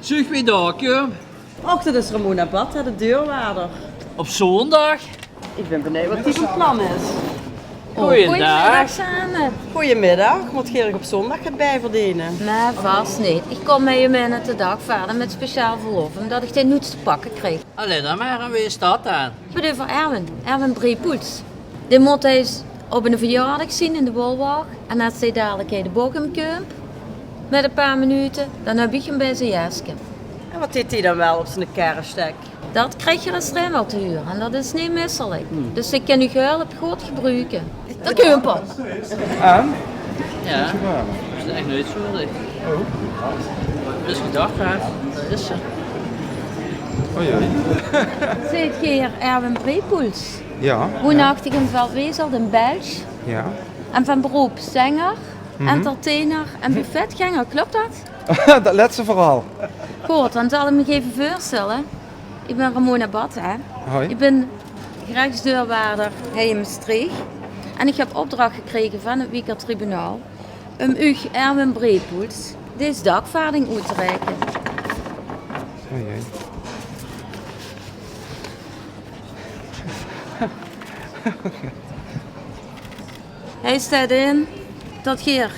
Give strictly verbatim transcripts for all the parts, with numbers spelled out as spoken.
Zuug wie daak, hè? Och, det is Ramona Batta, de deurwaarder. Op zóndag? Ich bin benuujd waat die van plan is. Goojendaag. Goojenmiddig same. Goojenmiddig. Mót geer uch op zóndag get bieverdene? Nae, vas neet. Ich kóm hie mit de daagvaarding mit speciaal verlof, ómdet ich dit noets te pakke krieg. Allee dan mer, en wae is det dan? Ich höb 't euver Erwin, Erwin Brepoels. Dae mót ins op eine verjaordaag zeen in de Wolwach. En es dae dalik hie de boch umkump, mit e paar minute, dan höb ich 'm bie zien jeske. En waat haet dae dan waal op zien kerfstek? Det krieg geer es dremmel te hure en det is neet misselik. Dus ich kin uch hulp good gebroeke. Dao kump 'r. En? Jao, det is ech noets zo. Oh. Dus gedach, hè. Det is ze. Oh jao. Zeet geer Erwin Brepoels? Jao. Woonachtig in Veldwezelt in Belsj. Jao. En van beroop zenger, entertainer en buffetgenger, klop det? Det lètste veural. Good, dan zal ich mich effe veurstelle. Ich bin Ramona Batta, hè. Hoi. Ich bin gerechtsdeurwaarder hie in Mestreech. En ich höb opdrach gekrege van 't Wieker Tribunaal um uch, Erwin Brepoels, dees daagvaarding oet te reike. Oei, oei. Hie steit in det geer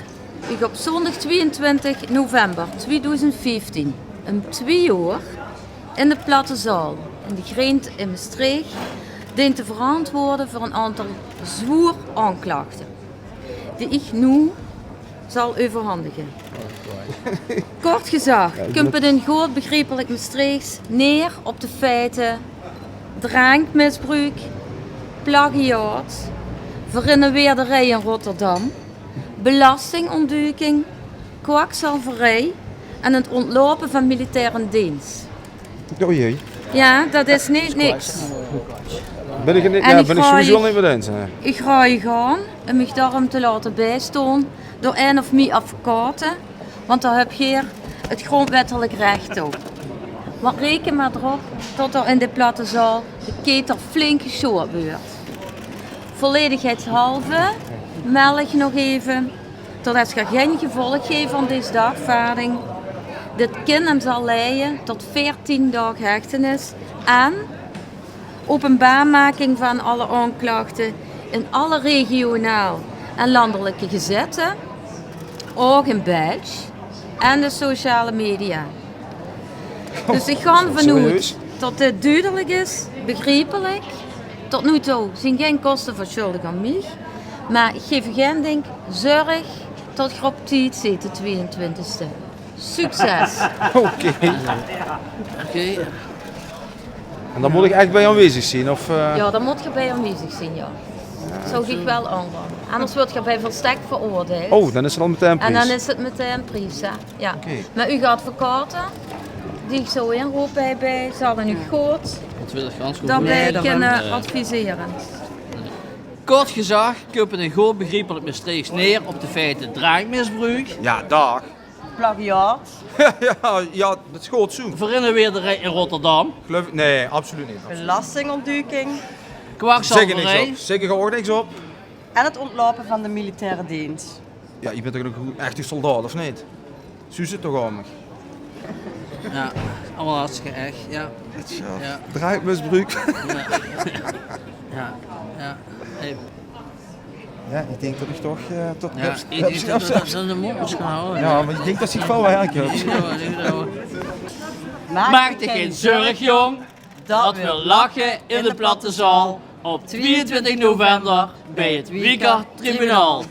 uch op zóndig twieëntwintig november tweedoezend vieftien um twieë oor in de Platte Zaal in de Grint in Mestreech deent te verantwoorde veur ein aantal zwoer aanklachte die ich noe zal euverhandige. Kort gezag, kump 't in good begriepelik Mestreechs neer op de feite: drankmisbruuk, plagiaat, verinneweerderie in Rotterdam, belastingontduking, kwakzalverie en 't ontloupe van militaire deens. O jee. Jao, det is neet niks. Bin ich 't neet, jao, bin ich sowieso neet mit eins, hè. Ich raoj uch aan um uch daorum te laote biestoon door ein of mie advocate, want dao höb geer 't grondwettelik rech op. Want reken mer d'rop det d'r in de Platte Zaal de ketel flink gesjoord wuuert. Volledigheidshalve meld ich nog effe det 't gein gevolg guf van dees daagvaarding. Dit kin en zal leie tot veertien daag hechtenis en openbaarmaking van alle aanklachte in alle regionaal en landelijke gezette, ouch in Belsj, en de sociale media. Dus ich gaon d'rvan oet det dit dudelik is, begriepelik. Tot noe toe zeen gein koste versjuldig aan mich. Mer ich gaef uch ein dink, zörg det geer op tied zeet de twieëntwintigste. Succes! Oké. Oké. En dan mót ich ech bie aanwezig zeen, of, eh? Jao, dan mót geer bie aanwezig zeen, jao. Zów ich waal aanraoje. Anders wuuert geer bie verstek veroordeild. Oh, dan is 't al metein pries. En dan is 't metein pries, hè. Jao. Oké. Mer uch advocate, die ich zo inroop hie bie, zallen uch good daobie kinne advisere. Kort gezag, kump 't in good begriepelik Mestreechs neer op de feite drankmisbruuk. Jao, daag. Plagiaat. Jao, jao, det is good zoe. Verinneweerderie in Rotterdam. Geluif ich, nae, absoluut neet. Belastingontduking. Kwakzalverie. Zègk ich niks op. Zègk ich ouch niks op. En 't ontloupe van de militaire deens. Jao, ich bin toch 'ne echte soldaat, of neet? Zuus se toch aan mich? Jao, allemaol hartstikke erg, jao. Jao. Drankmisbruuk. Jao. Jao, jao. Hey. Jao, ich dink det ich toch, eh, tot... Jao, ich dink det, det, det de mónd mós gaon hawwe, jao, mer ich dink det ich waal werk höb. Jao, ich dink 't ouch. Maak dich gein zörg, jóng. Det weurt lache in de Platte Zaal op twieëntwintig november bie 't Wieker Tribunaal.